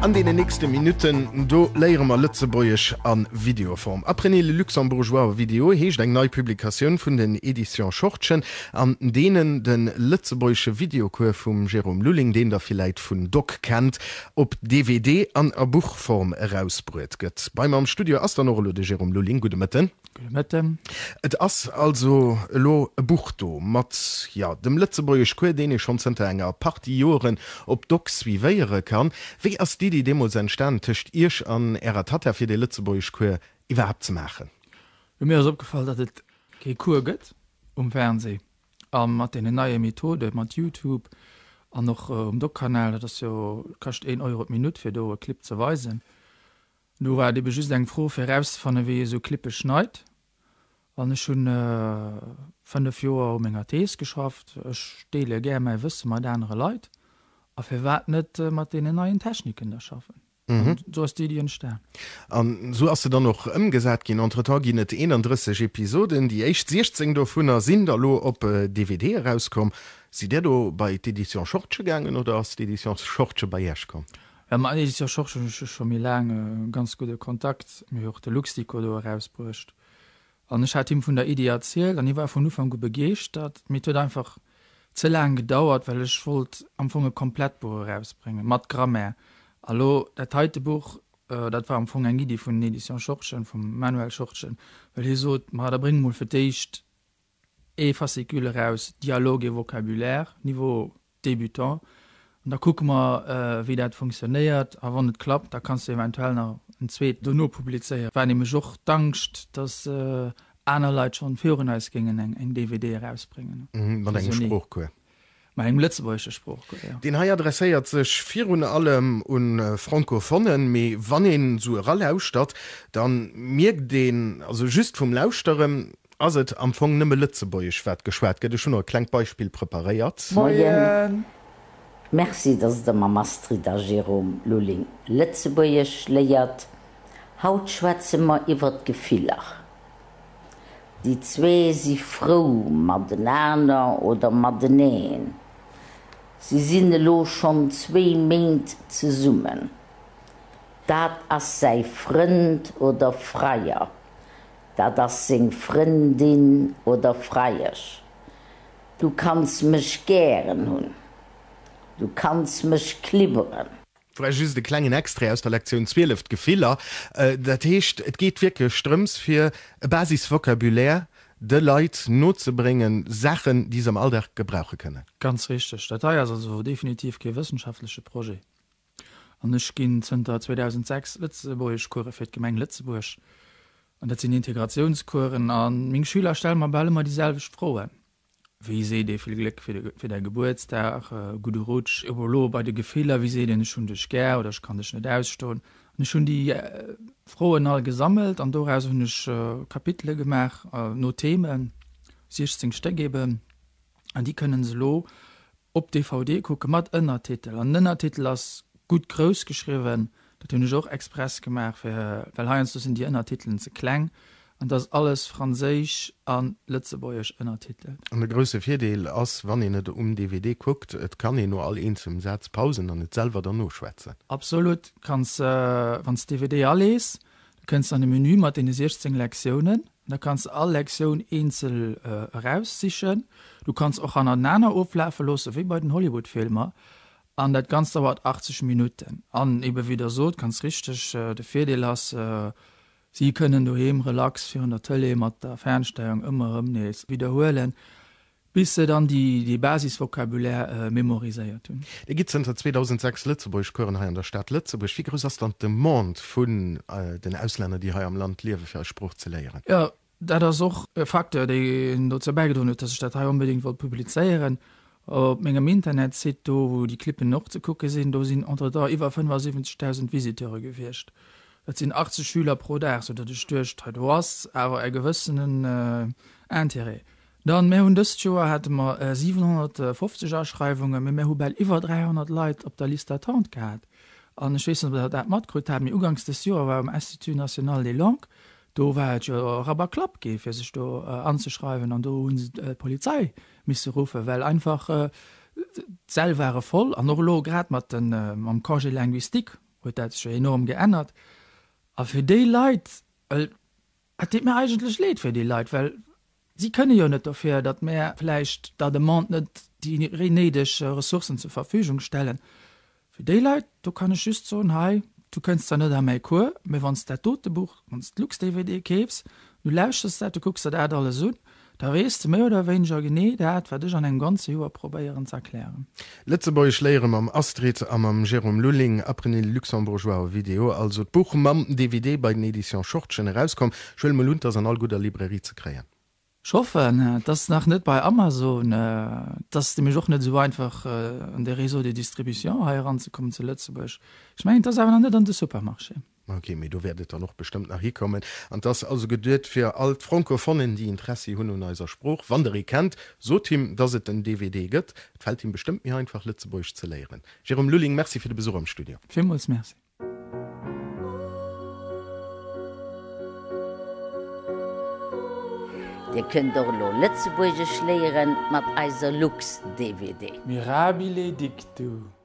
An deenen nächste Minutten, do léiere mer Lëtzebuergesch a Videoform. Apprenez le luxembourgeois en vidéo heescht eng nei Publikatioun vun den Editions Schortgen, an deenen de lëtzebuergesche Videocours vum Jérôme Lulling, deen der villäit vun Doc kennt, op DVD an a Buchform erausbruet gëtt. Bei mer am Studio ass dann och elo de Jérôme Lulling. Gudde Mëtten. Gudde Mëtten. Et ass also elo e Buch do mat, jo, dem Lëtzebuergeschcours, deen ee schonn zënter enger Partie Joeren op Doc suivéiere kann. Wéi ass d'Iddi deemools entstan, tëscht Iech an Ärer Tatta, fir dee Lëtzebuergeschcours iwwerhaapt ze maachen? Jo, mir ass opgefall, datt et kee Cours gëtt um Fernseh. A mat deenen neie Methode mat Youtube an och um Doc-Kanal, dat ass jo, kascht een Euro d'Minutt, fir do e Clip ze weisen. Do war et ebe just eng Fro fir erauszefannen, wéi ee sou Clippe schneit. An ech hunn 5 Joer u menger Thees geschafft. Ech deele gär mäi Wësse mat anere Leit. A firwat net mat deenen neien Techniken da schaffen? An esou ass d'Iddi entstan. An esou ass se dann och ëmgesat ginn. Entretemps ginn et 31 Episoden. Déi éischt 16 dovunner sinn da lo op DVD erauskomm. Sidd Dir do bei d'Edition Schortgen gaangen oder ass d'Edition Schortgen bei Iech komm? Jo, mat Edition Schortgen hunn ech scho méi laang e ganz gudde Kontakt. Mir hu och de Luxdico do erausbruecht. An ech hat him vun der Iddi erzielt an hie war vun Ufank u begeeschtert. Mee et huet einfach ze laang gedauert, well ech wollt am Fong e komplett Buch erausbréngen, mat Grammaire. A lo dat heite Buch, dat war am Fong eng Iddi vun den Editions Schortgen, vum Manuel Schortgen, well hie sot, Ma da bréng mol fir d'éischt ee Fascicule eraus, Dialogue et vocabulaire, Niveau Débutant, an da kucke mer, wéi dat funktionéiert. A wann et klappt, da kanns du eventuell nach en zweet dono publizéieren. War nämlech och d'Angscht, dass aner Leit schonn virun eis géingen eng DVD erausbréngen. Mat engem Sproochcours. Mat engem lëtzebuergesche Sproochcours, jo. Deen hei adresséiert sech virun allem u Francophonnen, mee wann een esou eralauschtert, da mierkt een, also just vum Lauschteren, Ass et am Fong nëmme Lëtzebuergesch wat geschwat gëtt? Ech hunn och e klengt Beispill preparéiert. Moien! Merci, dass Der mam Astrid a Jérôme Lulling Lëtzebuergesch léiert. Haut schwätze mer iwwer d'Gefiller. Déi zwee si frou matenaner oder mateneen. Si sinn elo schonn zwéi Méint zesummen. Dat ass säi Frënd oder Freier. Dat ass seng Frëndin oder Freiesch. Du kanns mech gären hunn. Du kanns mech klibberen. War just e klengen Extrait aus der Lektioun 12, d'Gefiller. Dat heescht, et geet wierklech drëms, fir e Basisvocabulaire de Leit nozebréngen, Saachen, déi se am Alldag gebrauche kënnen. Ganz richteg. Dat hei ass also definitiv kee wëssenschaftleche Projet. An ech ginn zënter 2006 Lëtzebuergeschcourse fir d'Gemeng Lëtzebuerg. An dat sinn Integratiounscoursen. A meng Schüler stelle mer bal ëmmer déi selwecht Froen. Wéi seet ee vill Gléck fir däi Gebuertsdag, gudde Rutsch? Elo elo bei de Gefiller, wéi seet een ech hunn dech gär oder ech kann dech net ausstoen? An ech hunn déi Froen all gesammelt an doraus hunn ech Kapitele gemaach no Themen, 16 Stéck eben. An déi kënnen se elo Op DVD kucke mat Ënnertitel, an den Ënnertitel ass gutt grouss geschriwwen, dat hunn ech och express gemaach, fir, well heiansdo sinn déi Ënnertitelen ze kleng, an et ass alles franséisch a lëtzebuergesch ënnertitelt. An de grousse Virdeel ass, wann een et um DVD kuckt, et kann een no all eenzelem Saz pausen an et selwer dann noschwätzen. Absolut, kanns, wann s d'DVD alees, da kënns de an de Menü mat deene 16 Lektiounen. Da kanns de all Lektioun eenzel eraussichen. Du kanns och hannertenaner oflafe loossen, wéi bei den Hollywood-Filmer. An dat Ganzt dauert 80 Minutten. An ebe wéi der sot, ganz richteg, de Virdeel ass, si kënnen doheem relax virun der Tëlee mat der Fernsteierung ëmmer erëm nees widderhuelen. Bis se dann déi Basisvocabulaire memoriséiert hunn. Dir gitt zënter 2006 Lëtzebuergeschcoursen hei an der Stad Lëtzebuerg. Wéi grouss ass dann d'Demande vun den Auslänner, déi hei am Land liewen, fir eis Sprooch ze léieren? Jo, dat ass och e Facteur, deen dozou bäigedroen huet, dass ech dat hei onbedéngt wollt publizéieren. Op mengem Internetsite, do wou déi Clippen och ze kucke sinn, do sinn entretemps iwwer 75.000 Visiteure gewiescht. Dat sinn 80 Schüler pro Dag, soudatt ech duecht, hei do ass awer e gewëssenen Intérêt. Dann, mir hunn dëst Joer hate mer 750 Aschreiwungen, mee mir hu bal iwwer 300 Leit op der Liste d'attente gehat. An ech weess net, ob Der dat matkritt hat, mee uganks dës Joer war um Institut national des langues, do war et jo Rapp a Klapp gi fir sech do anzeschreiwen an do hu se d'Polizei misse ruffen, well einfach d'Säll ware voll. An och elo grad mat de mam Congé linguistique. Huet dat sech jo enorm geännert. A fir déi Leit, well et deet mir eigentlech leed fir déi Leit, well si kënne jo net dofir, datt mär vläicht der Demande net déi néideg Ressourcen zur Verfügung stellen. Fir déi Leit, do kann ech just soen, hei, du kënns zwar net a mäi Cours, mä wann s dat dote Buch, wann s d'Lux-DVD keefs, du lauschters dat, du kucks der dat alles un, da weess de méi oder wéineger genee dat, wat ech an engem ganze Joer probéieren z'erklären. Lëtzebuergesch léiere mam Astrid a mam Jérôme Lulling, Apprenez le luxembourgeois en vidéo, also d'Buch mam DVD bei den Editions Schortgen erauskomm. Ech huele mol un, 't ass an all gudder Librairie ze kréien. Ech hoffen, et ass nach net bei Amazon. Et ass nämlech och net esou einfach, an de Réseau de distribution hei eranzekommen zu Lëtzebuerg. Ech mengen, et ass awer nach net an de Supermarché. Ok, mee do wäert et dann och bestëmmt nach hikommen. An 't ass also geduet fir all d'Francophonen, déi Interessi hunn un eiser Sprooch. Wann der ee kennt, sot him, dass et den DVD gëtt. Et fält him bestëmmt méi einfach, Lëtzebuergesch ze léieren. Jérôme Lulling, Merci fir de Besuch am Studio. Villmools Merci. Dir kënnt och elo Lëtzebuergesch léieren mat eiser Lux-DVD. Mirabile dictu.